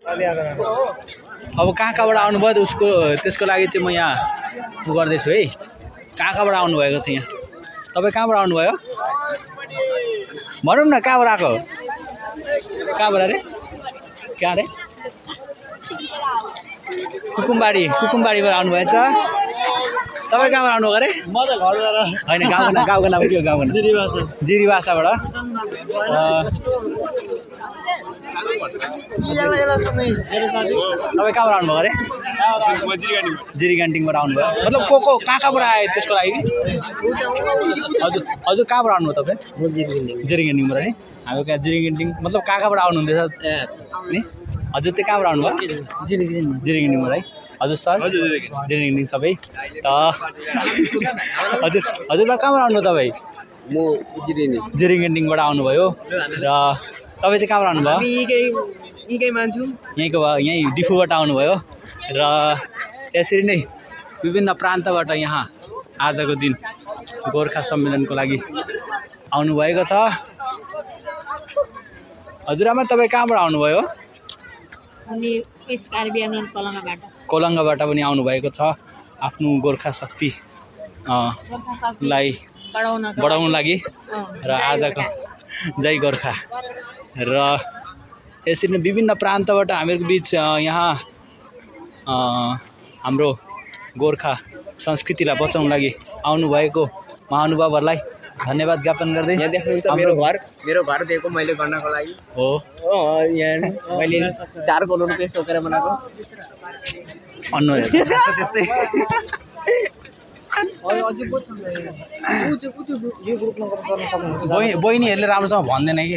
अब कहाँबाट आउनुभयो उसको त्यसको लागि चाहिँ म यहाँ गर्दैछु है। कहाँबाट आउनुभएको छ यहाँ? तपाईँ कहाँबाट आउनुभयो? भनौँ न कहाँबाट आएको? कहाँबाट अरे? कहाँ अरे? कुकुमबाडीबाट आउनुभएछ। तपाईँ कहाँबाट आउनुभयो अरे? म त घरबाट होइन, गाउँको नाम के हो? गाउँको नाम जिरीभाषाबाट। तपाईँ कहाँबाट आउनुभयो अरे? जिरीगान्टिङबाट आउनुभयो। मतलब को कहाँबाट आयो त्यसको लागि? हजुर कहाँबाट आउनुभयो तपाईँ? जिरीगान्टिङबाट नि। हाम्रो कहाँ जिरीगान्टिङ मतलब कहाँबाट आउनुहुँदैछ नि? हजुर चाहिँ कहाँबाट आउनुभयो? जिरीगान्टिङबाट है। हजुर सर? जिरीगान्टिङ सबै त। हजुर कहाँबाट आउनुभयो तपाईँ? म जिरीगान्टिङबाट आउनुभयो। र तपाईँ चाहिँ कहाँबाट आउनुभयो? यहीँकै मान्छे यहीँको भयो, यहीँ डिफूबाट आउनुभयो। र यसरी नै विभिन्न प्रान्तबाट यहाँ आजको दिन गोर्खा सम्मेलनको लागि आउनुभएको छ। हजुरआमा तपाईँ कहाँबाट आउनुभयो? कोलङ्गाबाट पनि आउनुभएको छ आफ्नो गोर्खा शक्ति लाई बढाउन लागि। र आजको जय गोर्खा। र यसरी नै विभिन्न प्रान्तबाट हामीहरूको बिच यहाँ हाम्रो गोर्खा संस्कृतिलाई बचाउन लागि आउनुभएको महानुभावहरूलाई धन्यवाद ज्ञापन गर्दै। यहाँ देख्नुहुन्छ मेरो घर दिएको मैले गर्नको लागि हो। यहाँ मैले 4 करोड रुपियाँ सोचेर बनाएको अन्नु त्यस्तै। बहिनीहरूले राम्रोसँग भन्दैन कि